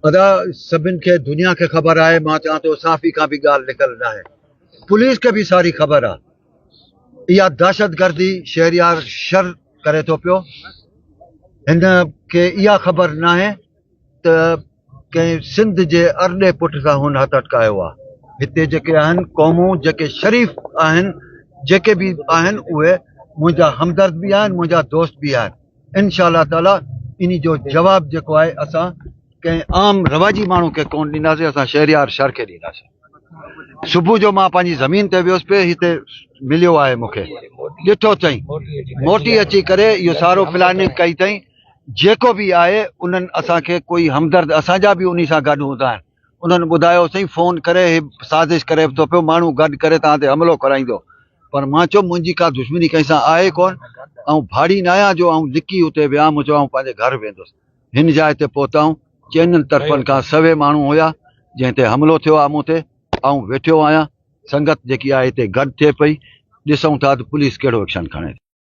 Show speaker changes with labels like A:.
A: ادا سڀن کي دنيا کي خبر آهي مان چوان ٿو صحافي کان به ڳالهه لڪل ناهي پوليس کي به ساري خبر آهي اها دهشتگردي شهريار شر ڪري ٿو پيو هن کي اها خبر ناهي ته ڪنهن سنڌ جي ارڏي پٽ سان هن هٿ اٽڪايو آهي هتي جيڪي آهن قومون جيڪي شريف آهن جيڪي به آهن اهي منهنجا همدرد به آهن منهنجا دوست به آهن انشاء الله تعالي انهي جو جواب جيڪو آهي اسان ڪنهن عام رواجي ماڻهو کي ڪون ڏينداسين اسان شهريار شھر کي ڏينداسين صبح جو مان پنهنجي زمين تي ويس پي هتي مليو آهي مونکي ڏٺو اٿئي موٽي اچي ڪري اهو سارو پلاننگ ڪئي اٿئي جيڪو به آهي انهن اسان کي ڪوئي همدرد اسان جا به انهي سان گڏ هوندا آهن انهن ٻڌايو سائين فون ڪري هي سازش ڪري ٿو پيو ماڻهو گڏ ڪري توهان تي حملو ڪرائيندو پر مان چيو منهنجي ڪا دشمني ڪنهن سان آهي ڪون آئون ڀاڙي نه آهيان جو آئون لڪي اتي ويهان مون چيو آئون پنهنجي گهر ويندس هن جاء تي پهتا آئون چئنن طرفن کان سوين ماڻهو هيا جنهن تي حملو ٿيو آهي مون تي آئون ويٺيو آهيان سنگت جيڪي آهي هتي گڏ ٿئي پئي ڏسون ٿا ته پوليس ڪهڙو ايڪشن کڻي ٿي.